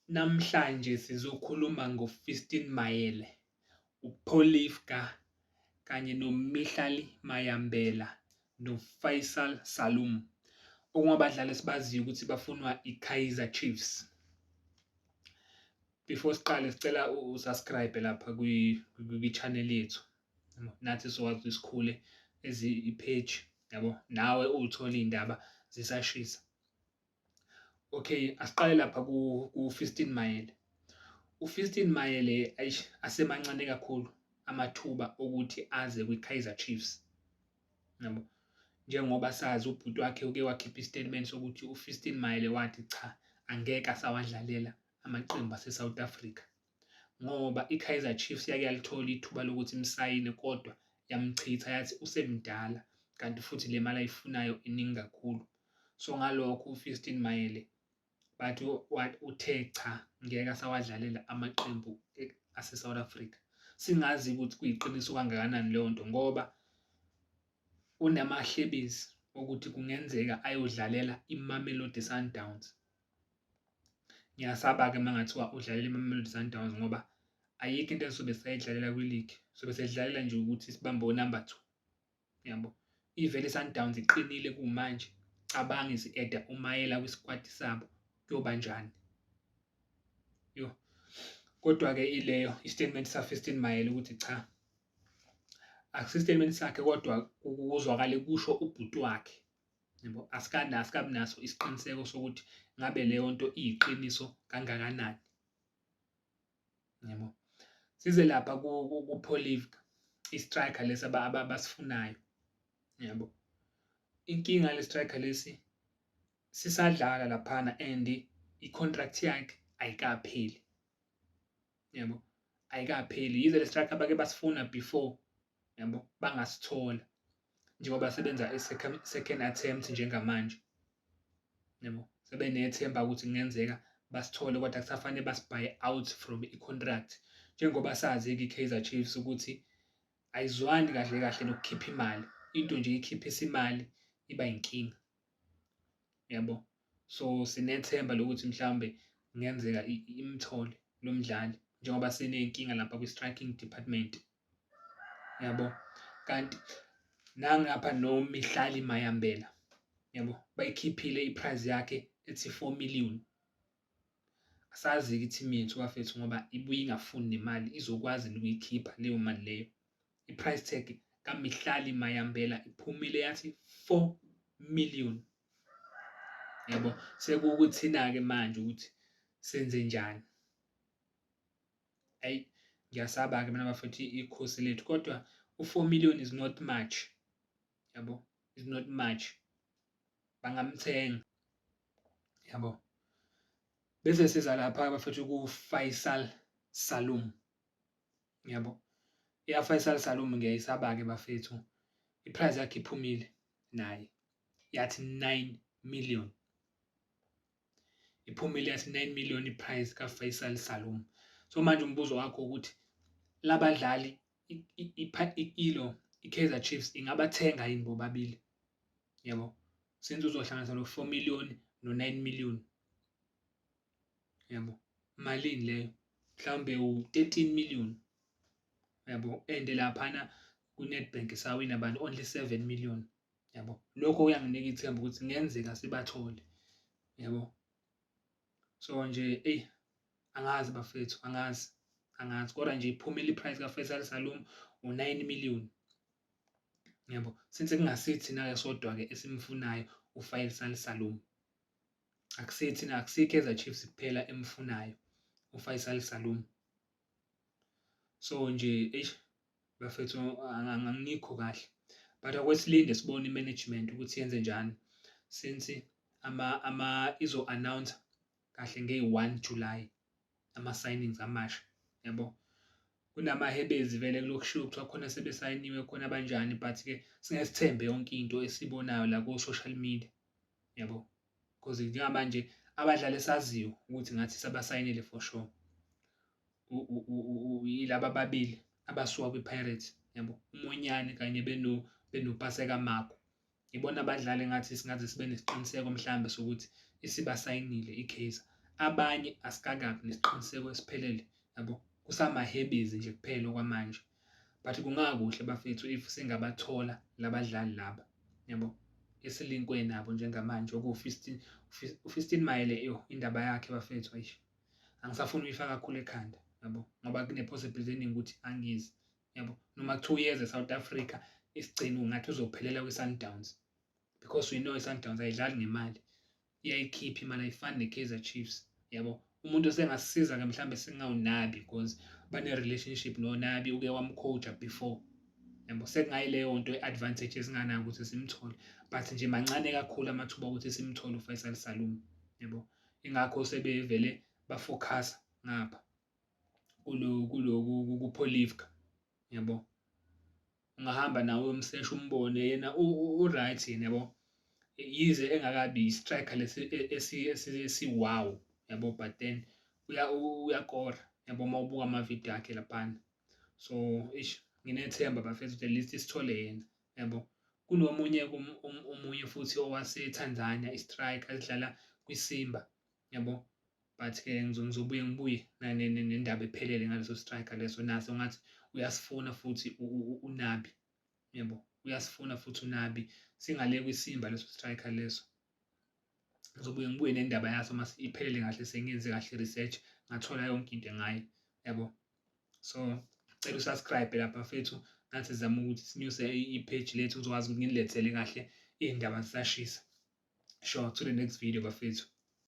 Namhlanje sizokhuluma ngoFiston Mayele, uPolivka kanye noMihlali Mayambela noFaisal Salum, okungabadlali esibaziyo ukuthi bafunwa i-Kaizer Chiefs. Before siqale, sicela u-subscribe lapha kwi-channel yethu, nathi sizokwazi ukuthi sikhule as i-page, yabo, nawe uthole iy'ndaba zisashisa. Okay, asiqale lapha ku-Fiston Mayele. UFiston Mayele, eish, asemancane kakhulu amathuba okuthi aze kwi-Kaizer Chiefs, yabo, njengoba sazi ubhuti wakhe uke wakhipha i-statement sokuthi uFiston Mayele wathi cha, angeke asawadlalela amaqembu ase-South Africa, ngoba i-Kaizer Chiefs yake yalithola ithuba lokuthi imsayine kodwa yamchitha, yathi usemdala kanti futhi le mali ayifunayo iningi kakhulu. So ngalokho uFiston Mayele bathi uthe cha, ngeke asawadlalela amaqembu ase-South Africa. Singazi ukuthi kuyiqiniso kangakanani leyo nto, ngoba unamahlebezi okuthi kungenzeka ayodlalela iMamelodi Sundowns. Ngiyasaba-ke uma ngathiwa udlalela iMamelodi Sundowns, ngoba ayikho into esobe sayidlalela kwi-league, sobe sedlalela nje ukuthi sibambe o-number 2, yabo. Ivele i-Sundowns iqinile kumanje, cabanga isi-add-a uMayela kwi-squad sabo, kuyoba njani? Yo, kodwa-ke ileyo i-statement sa-Fiston Mayele ukuthi cha, akusi statement sakhe kodwa kuzwakale kusho ubhuti wakhe, yabo. Asikabi naso isiqiniseko sokuthi ngabe leyo nto iyiqiniso kangakanani, yabo. Size lapha ku-Polivka, i-striker lesi abasifunayo, yabo. Inkinga le striker lesi sisadlala laphana and i-contract yakhe ayikapheli, yabo, ayikapheli. Yize le striker abake basifuna before, yabo, bangasithola, njengoba sebenza i-second attempt njengamanje, yabo, sebenethemba ukuthi kungenzeka basithole, kodwa kusafanele basi-buy out from i-contract, njengoba sazi-ke i-Kaizer Chiefs ukuthi ayizwani kahle kahle nokukhipha imali. Into nje ikhiphisa imali iba inkinga, yabo. So sinethemba lokuthi mhlawumbe kungenzeka imthole lo mdlali, njengoba siney'nkinga lapha kwi-striking department, yabo. Kanti nangapha noMihlali Mayambela, yabo, bayikhiphile i-price yakhe ethi 4 million. Asazi-ke i-team yethu bafethu, ngoba ibuye ingafuni nemali, izokwazi ukuyikhipha leyo mali leyo? I-price tag kaMihlali Mayambela iphumile yathi 4 million, yabo. Sekukuthina-ke manje ukuthi senze njani. Ayi, ngiyasaba-ke mina bafethu ikhosi lethu, kodwa u-4 million is not much, yabo, is not much, bangamthenga, yabo. Bese siza lapha bafethu ku-Faisal Salum, yabo. Ya, Faisal Salum ngiyayisaba-ke bafethu, i-price yakhe iphumile naye yathi 9 million. Iphumile yathi 9 million i-price ka-Faisal Salum. So manje umbuzo wakho ukuthi labadlali ilo i-Kaizer Chiefs ingabathenga yini bobabili, yabo, since uzohlanganisa lo 4 million no 9 million, yabo, malini leyo? Mhlawumbe u-13 million, yabo. And laphana ku-Nedbank sawina bani? Only 7 million, yabo. Lokho kuyanginika ithemba ukuthi kungenzeka sibathole, yabo. So nje, eyi, angazi bafethu, angazi, angazi, kodwa nje iphumile i-price ka-Faisal Salum, u-9 million, yabo. Since kungasithi thina-ke sodwa-ke esimfunayo uFaisal Salum, akusithi, akusiyo i-Kaizer Chiefs kuphela emfunayo uFaisal Salum. So nje, eish bafethu, angikho kahle, but akwesilinde sibone i-management ukuthi yenze njani, since ama izo-announce kahle ngeyi-1 July ama-signings amasha, yabo. Kunamahebezi vele kulokushiwo kuthiwa khona sebesayiniwe, khona abanjani, but-ke singeke sithembe yonke into esibonayo la ko-social media, yabo, because njengamanje abadlali esaziyo ukuthi ngathi sabasayinile for sure yilaba ababili abasuka kwi-Pirates, yabo, uMonyane kanye benoPaseka Mako. Ibona abadlali engathi singaze sibe nesiqiniseko mhlambe sokuthi isibasayinile i-Kaizer. Abanye asikakabi nesiqiniseko esiphelele yabo, kusamahebezi nje kuphela okwamanje. But kungakuhle bafethu if singabathola labadlali laba yabo esilinkwe nabo njengamanje okuwu-Fiston, uFiston Mayele yo indaba yakhe bafethu eish angisafuni uyifaka kakhulu ekhanda yabo, ngoba kune-possibility eningi ukuthi angizi yabo, noma kuthiwa uyeza e-South Africa isigcino ngathi uzophelela kwi-Sundowns because we know i-Sundowns ayidlali ngemali, iyayikhipha imali ayifani ne-Kaizer Chiefs yabo. Umuntu osengasisiza-ke mhlawumbe singawuNabi because bane-relationship noNabi, uke wamcoacha before yabo, sekungayileyo nto i-advantage esinganayo ukuthi simthole, but nje mancane kakhulu amathuba okuthi simthole uFaisal Salum yabo. Ingakho sebevele bafokhasa ngapha kuloku kuPolivka yabo. Ungahamba nawe uyomsesha umbone yena u-right yena yabo, yize engakabi i-striker lesi esi-wow yabo, but then uyakora yabo uma ubuka amavidiyo akhe laphana. So eish nginethemba bafethu ukuthi at least sithole yena yabo. Kunomunye omunye futhi owaseTanzania i-striker esidlala kwiSimba yabo, but-ke ngizobuye ngibuye nendaba ephelele ngaleso striker leso, naso ngathi uyasifuna futhi uNabi yabo, uyasifuna futhi uNabi singale kwiSimba leso striker leso. Ngizobuye ngibuye nendaba yaso mase iphelele kahle, sengiyenze kahle i-research ngathola yonke into ngayo yabo. So cela usubscribe lapha bafethu, nathi sizama ukuthi sinyuse i-page lethu ngizokwazi ukuthi nginilethele kahle iy'ndaba zisashisa. Sure, to the next video bafethu.